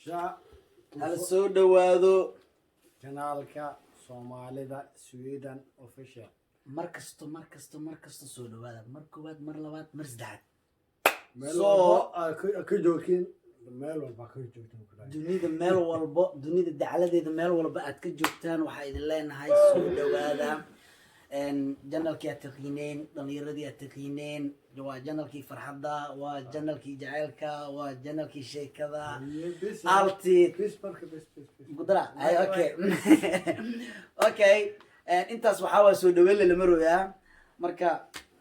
Sha Hala soo dhawaado kanaalka Soomaalida Sweden Official. Mar kasto, mar kasto, mar kasto soo dhawaada, mar koowaad, mar labaad, mar saddexaad. Meel So- walba aad ka joogtiin, meel walba ka joogtiin ku dhahay. Dunida meel walbo, dunida dacaladeeda meel walba aad ka joogtaan, waxaa idin leenahay soo dhawaada. Channelkii aad taqiineen, dhalinyaradii aad taqiineen, waa channelkii farxadda, waa channelkii jaceylka, waa channelkii sheekada. Bis. Altid. Bis marka, bis, bis, bis. Gudara ay, okay, intaas waxaa waa soo dhaweyn lama royaa marka.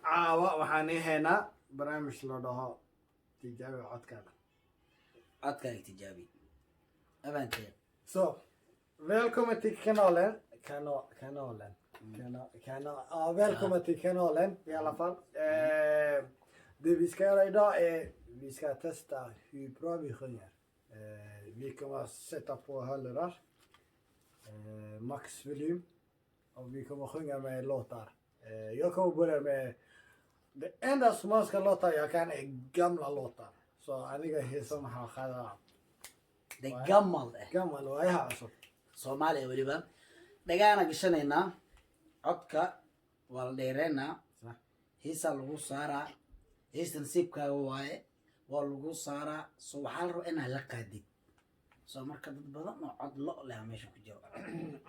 Caawa waxaan ii haynaa barnaamij la dhaho tijaabi codkaaga. Codkaaga tijaabi abaanteed. Så, välkommen till kanalen. Kanalen. Ja, välkommen till kanalen i alla fall. Det vi ska göra idag är vi ska testa hur bra vi sjunger. Vi kommer sätta på hörlurar. Max volym. Och vi kommer sjunga med låtar. Jag kommer börja med det enda somaliska låtar jag kan är gamla låtar. Så aniga heesa maxaa qadaa? De gamal eh. Gammal waayaha cusub. Soomaaliya weliba dhagaana gashanaynaa, codka waa la dheereynaa. Sax. Heesaa lagu saaraa, heesta nasiibkaaga waaye, waa lagu saaraa. So waxaa la rabaa inaad la qaadid. So marka dad badan oo cod lo leh meesha ku jiro.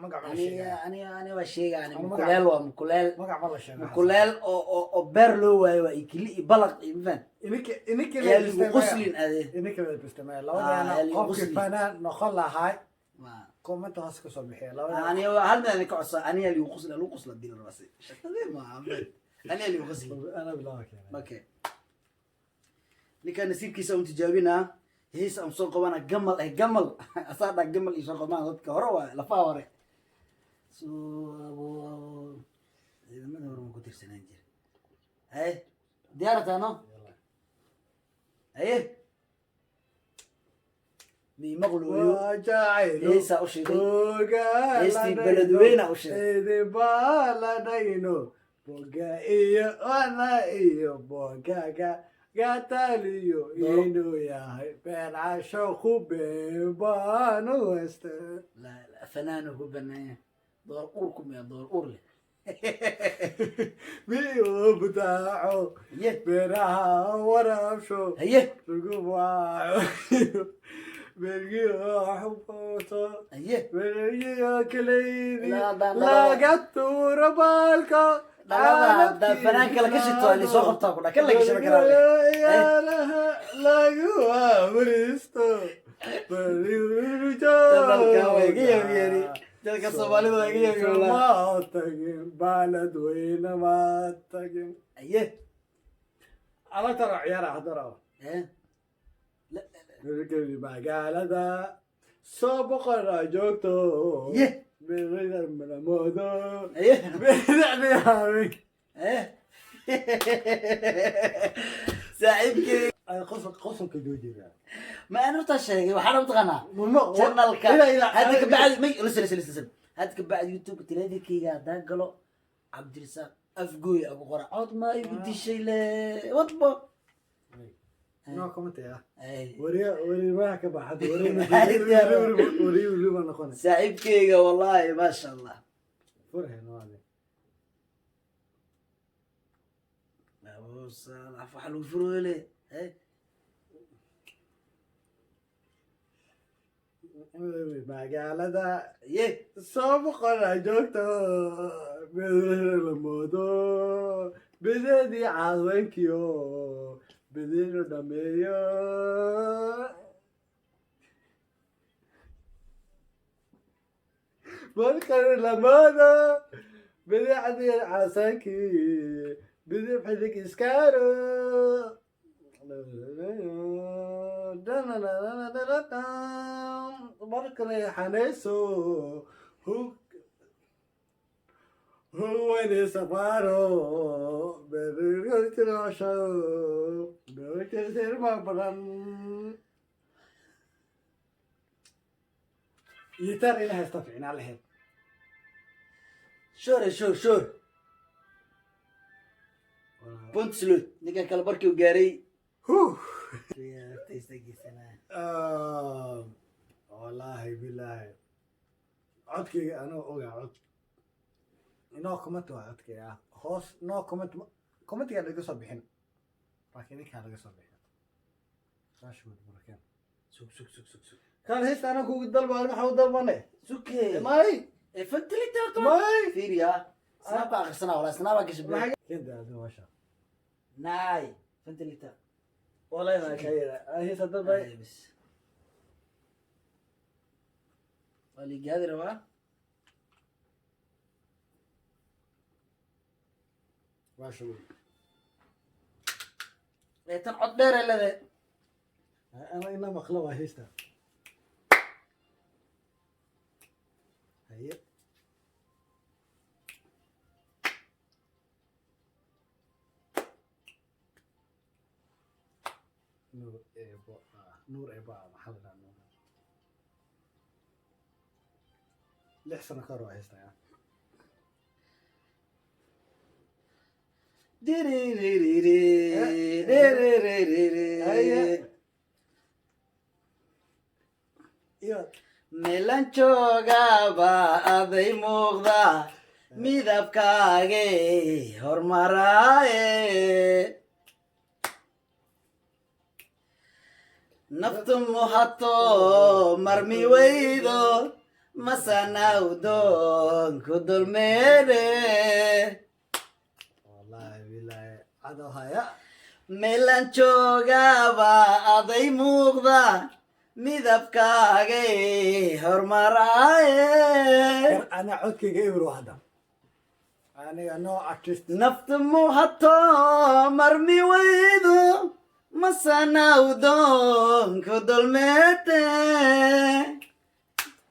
Magac ma la Aniga sheegaya? Aniga waa sheega ani. Ama magac- Mukuleel waa mukuleel. Magac ma la sheego. Mukuleel oo beer loo waayo waa ikili iyo balaq iyo mafan. Ininka Yaa ligu qoslin ade. Ininka la bistamaya Ah, labadeena yaa ligu qofkii qoslin. fanaan noqon lahay commenta hoos kasoo bixiya labadeena. Aniga hal mid aan ka codsa, aniga ligu qosla, lagu qosla dil rabase shaqadee maaha, aniga ligu qosli. Ana bilaaba keenay. Okay, ninkaan nasiibkiisa un tijaabinaa, hees aan soo qabana, gamal eh, gamal asaa dhaa, gamal iyo soo qabaan dadka hore waay, lafaha hore. So abo abo ciidamada hore ma ku tirsanaan jira. Haye, diyaarataa no? Haye, miimaqlooyo. Waa jacaylo. Heesaa u shiday. Ogaanadayno. Heestii beledweyne u shiday. Idinbaaladhayno boga iyo wana iyo bogaga gataliyo inuu yahay been casho ku been baanu hayste. La la, fanaanu ku banaanya door uur ku miya, door uur leh. Biyo butaaco haye beeraha waraabsho haye lagu waaco bergiyo xubuuto haye bergiyo kaleydi Ilaa haddaan laga tuuro baalka. Dhalada haddaa fanaan kale ka shito waa lisoo qabtaa ku dha kan la gashada karaa leh. Ciyaaraha lagu waamristo. Channelka waa iga yaabiyeen, channelka Soomaalida waa iga yaabiyeen wallahi. Ma tagin baladweyne, ma tagin. Haye. Alagtana ciyaara hadda rabo. Eh. Magaalada soo boqora joogto. Ye. Berida malamoodo. Haye. Bidixdii habeen. Eh, saaxiibkey. Ay, qosol, qosolka joojiga. Ma aan horta sheegay, waxaana mataqaanaa channelka hadda ka bacdi may listen, listen, listen, hadda ka bacdi YouTube teleefinkeyga haddaan galo Cabdirisaaq Afgooy aku qora, cod ma igu dishay le wadbo. No comment ya. Ay. Wariya warimaha ka baxad. Ay, diyaar. Wariya waliba noqonay. Saaxiibkeyga wallahi maasha Allah. Furhe noade. Abu Saalax waxa lagu furoole eh. Magaalada ye soo boqora joogto bedela la moodo bidadii caadweynkiyo bidinu dhameeyo markale la moodo bidixdii casaankii bidib xidig iskaaro. Markale xanayso hug huwani safaro berigortirosho berigortirma badan yitar ina haysta ficnaa lahayd. Shore shore shore puntslot ninkan kale markii uu gaaray. Huh. Wallaahi bilaahi, codkayga anoo ogaa cod, no comment waa codkayga ah. Hoos no comment, commentigaa laga soo bixin, laakiin ninkaa laga soo bixin. Varsågod, brorken. Sug, sug, sug, sug, sug. Kan heesta anaa kugu dalbaan, maxaa u dalbane? Suke. May. Ee, fantilita horta. May. Fiiriya, Snapka akhrisanaa, walaa Snapka gashay. Kenda adi masha. Naay, fantilita. Wallahi ma kayira heesta dalbay. Ay, bas. Waa liigaadi rabaa. Varsågod. Ee, tan cod dheer ay leedahay. Ana ina maqlo waa heesta. Haye. Nuur eebo ah, nuur eebo ah, maxaa la dhahaa nuur? 6 sano ka hor waa heesta ya. Diriririrí, diriririrí. Haye. Iyo. Meelan joogaba aday muuqda, midabkaagay hormaraaye. Naftu muhato marmi weydo, masanawdoon ku dulmeere. Wallahi billahi, cadow haya. Meelan joogaba aday muuqda, midabkaagay hormaraaye. Ana codkayga ibro hadda, aniga no artist. Naftu muhato marmi weydo, masanawdoon ku dulmeete.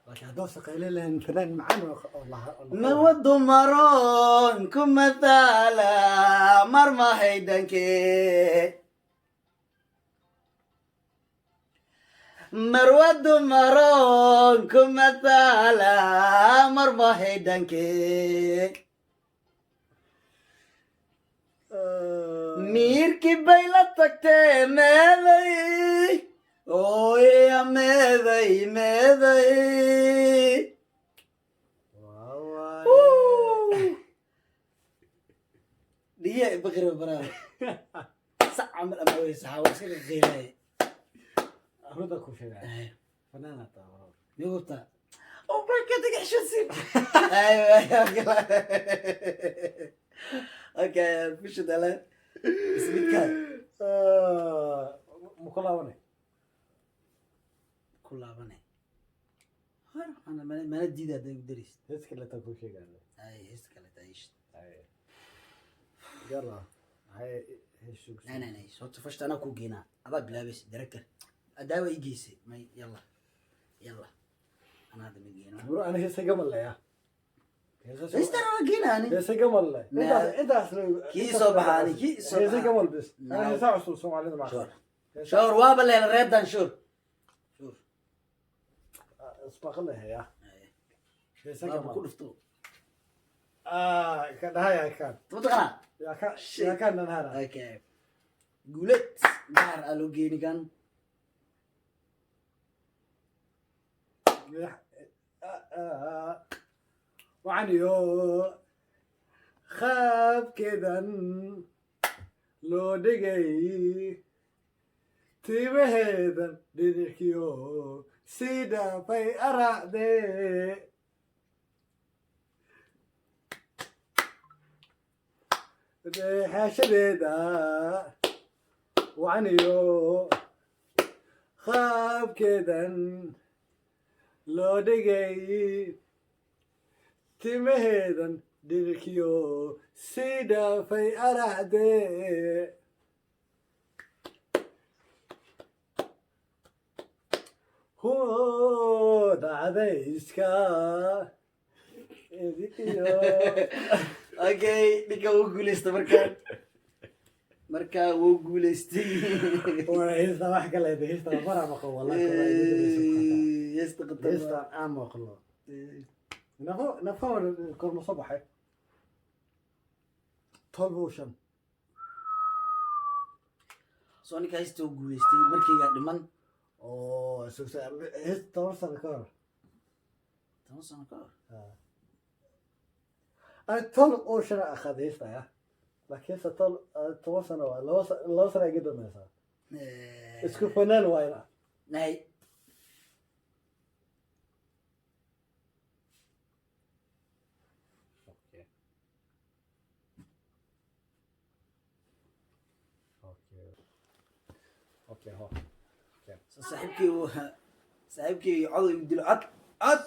Laakiin hadduu shaqayle lahayn fanaan macaan oo Mawa dumaroon ku mathala marmahaydanke, marwa dumaroon ku mathala marmahaydanke. Miirkii bay la tagtee, meeday ooya, meeday, meeday. Waa. Dhiya bakri baraa sac camal ama wey saxaa waa iska qiilaye. Runta ku sheegay, fanaana taa bro. Migubta oh my God, iga xishoodsiin. Aywa, okay, kusha dale ismidka. Ma ku laabanay? Ku laabanay hor ana mana diida hadday ugu daraysid. Hees kale taa ku sheegay. Ay, heesta kale taa ishid. Yalla, hay hees. Nej, nej, nej, horta first anaa kuu geynaa, adaa bilaabaysa director, adaawa ii geysay. May, yalla, yalla, anaa hadda ma geynaa. Bro, ana heesa gamalaya. Heestan waa geynaa ani. Heesa gamalle. Naa. Intaas. Kii soo baxaa ani, kii soo heesa baxaa. Gamal bis ana. Naa. Heesa cusub Soomaalida ma. Sure, sure, waaba leela reedan, sure, sure. Isbaqalaya heesa Waaba ku gamal. dhufto. Ah, ka dhahaya kan. Ma taqaanaa? Yaa ka. Shit. Yaa kan nanhara. Okay, guuled gaar aa loo geeni kan. Waxaniyo qaabkeedan loo dhigay, timaheedan dhidhirkiyo sii dhaafay aracdee. Xaashadeeda wacaniyo qaabkeedan loo dhigay, timaheedan dhidhirkiyo sii dhaafay araxdee. Hoo dhacdayska idikiyo. Okay, ninka wuu guuleystay markaan, markaa wuu guuleystay. Heesta wax kale, heesta mara maqlo wallahi. Heesta qatar. Heesta aan maqlo nafo nafo kor ma soo baxay 12 5. Soo ninka heesta wuu guuleystay, markaygaa dhiman. Oo hees 10 sano ka hor. 10 sano ka hor. Ani 12 år sedan aqaad heesta ya, laakiin heesta 10 sano waa 2 sano iga dambeysaa. Isku fanaan waayna. Nay. Okay, ho. So saaxiibkii cod igu dilo, cod cod.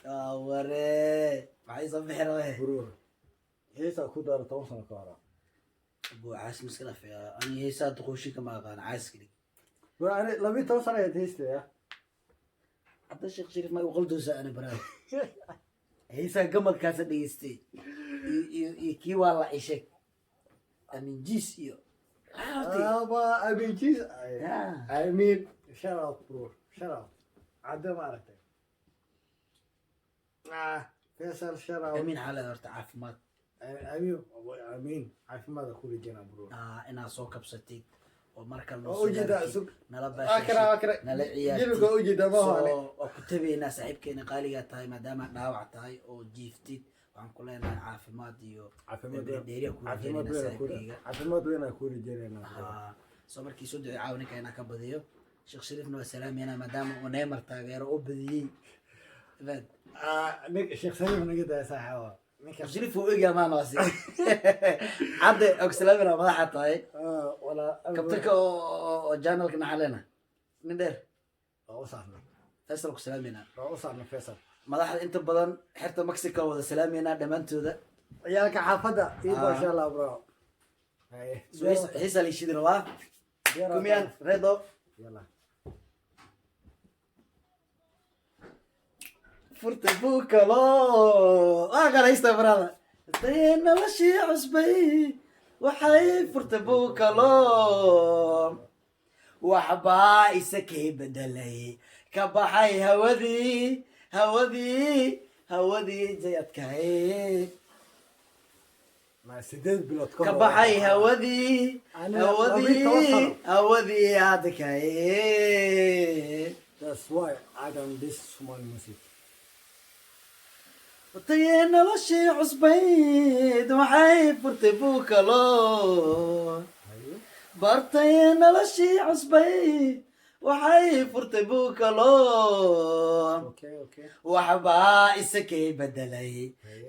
Ah, waree, maxay soo bixi rabee? Bror, heesa ku dara 10 sano ka hor. Abu caas miska dhaafaya, ani heesaa duqooshinka ma aqaan, caaska dhig. Bro, ani 12 sano ayaad heesta ya. Hadda Sheekh Shariif ma igu qaldoosa ani baraada heesaa gamalkaasa dhegeystay iyo kii waa la isheeg Amin Jiis iyo Aba I mean, jeez. I mean, shut up, bro, shut up. Cadde ma aragtay? Ah, Faisal, shut up. Amin xaalad horta caafimaad. I mean, I mean, caafimaad ku rajayna, bro. Ah, inaad soo kabsatid oo mar kale Oo ujeedaa, nala Waa kana, waa kana. nala Jilibka ujeedaa, ma So, hore. waa ku tabaynaa saaxiibkeena qaaligaa tahay, maadaama dhaawac tahay oo jiiftid, waxaan ku leenahay caafimaad iyo Caafimaad cimri dheeriya ku caafimaad rajaynayna weyn ku saaxiibkeyga. Caafimaad weyn aan ku rajaynayna, bro. Haa, soo markii soo ducey caawa ninka inaa ka badiyo. Sheekh Shariifna waa salaamayna maadaama uu Neymar taageero oo badiyey. Fahad? Ah, Sheekh Saliim naga daya saaxiibo. Ninka Sheekh Shariif wuu egyaa maamaasi cadde og salaamayna madaxa tahay. Ah, wala Kabtanka oo channelka naxalena nin dheer. Waa u saarnay. Faisal ku salaamayna. Waa u saarnay Faisal. Madaxda inta badan xerta Mexico wada salaamayna dhammaantooda. Ciyaalka xaafadda iyo masha Allah, bro. Haye. So heesa la shidi rabaa. Kom igen, redo. Yalla. Furta buukalo waa kana haysta brother. Dee noloshii cusbay waxay furta buukalo, waxbaa isa kay bedelay, ka baxay hawadii hawadii hawadii jayadkahay. Ma 8 bilood ka ka hor. Baxay hawadii Aniga 12 hawadii sano. Hawadii adkay. That's why I don't this Somali music. Tayee noloshii cusbayd waxay furtay buukalo. Haye. Bartay noloshii cusbayd waxay furtay buukalo. Okay. Waxbaa isa kay bedelay,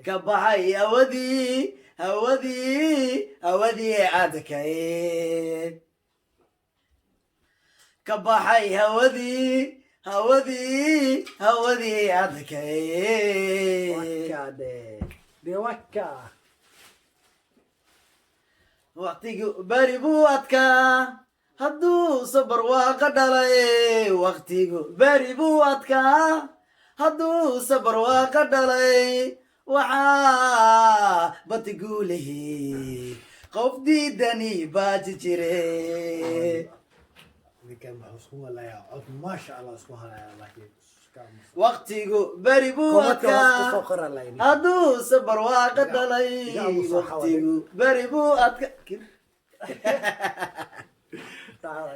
ka baxay hawadii hawadii hawadii adkayd, ka baxay hawadii hawadii hawadii adkayd. Waka de. De waka. Waqtigu beri buu adkaa hadduu sabar waaqa dhalay, waqtigu beri buu adkaa hadduu sabar waaqa dhalay, waxaa bati guulihi qof diidani baaji jire. Ninkan wuxuu isku walayaa cod, maasha Allah, isku halaya, laakiin iska aamusan. Waqtigu beri buu Komadka hoos adkaa kusoo qora layn. Hadduu sabar waaqa dhalay. Iga aamusa. Waqtigu beri buu adkaa.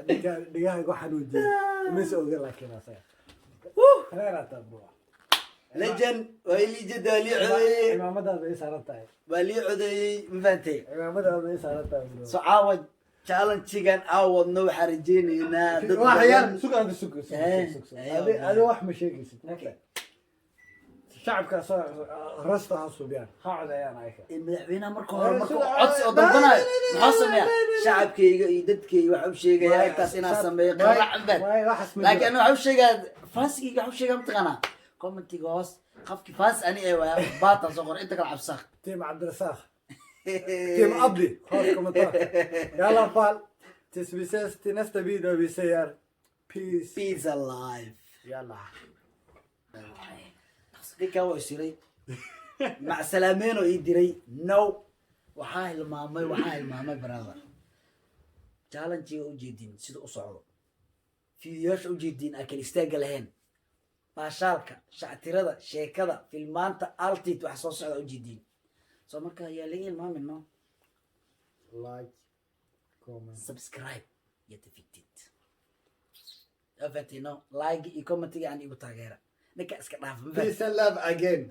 Ninkan dhigaha igu xanuujiyey mise oga, laakiin asaga. Khayraata, bro. Legend waa ilijada, waa lii codeeyey. Cimaamadaada ay saaran tahay. Waa lii codeeyey, ma fahantay? Cimaamadaada ay saaran tahay, bro. So caawa challenge-gan aawadno waxaan rajeynaynaa dad Wax yar badan. Sug, adi sug, sug. Sug, sug. Adi wax ma sheegaysid marka shacabka soo rasta ha subiyaan, ha codeeyaan ayaka. Ee, madaxweynaha marka hore marka uu codsi oo dalbanayo maxaa sameeya? Shacabkayga iyo dadkayga waxa u sheegayaa intaas inaan sameeyo qaracbad, waxaas ma laakiin ana waxa u sheegaa fansigayga, waxa u sheegaa mataqaanaa commentiga hoos qofki fans ani ee waaya baatan soo qor, inta kale cabsaaq. Team Cabdirasaaq, team Abdi, hoos kommentaar. I alla fall, tills vi ses till nästa video, vi säger peace. Peace alive. Yalla. Ninkan waa isiray mac salaameyn oo ii diray. No, waxaa hilmaamay, waxaa hilmaamay, brother, challenge-ga ujeedin sida u socdo, fiidiyoyaasha ujeedin aan kala istaagga lahayn, baashaalka, shactirada, sheekada, filmaanta altid wax soo socda ujeedin. So marka ayaa laga hilmaamin, no? Like, comment. Subscribe, jätteviktigt. Waa fahantiino, like iyo commentiga aan igu taageera. Ninka iska dhaafa, ma fahanti? Peace and love again.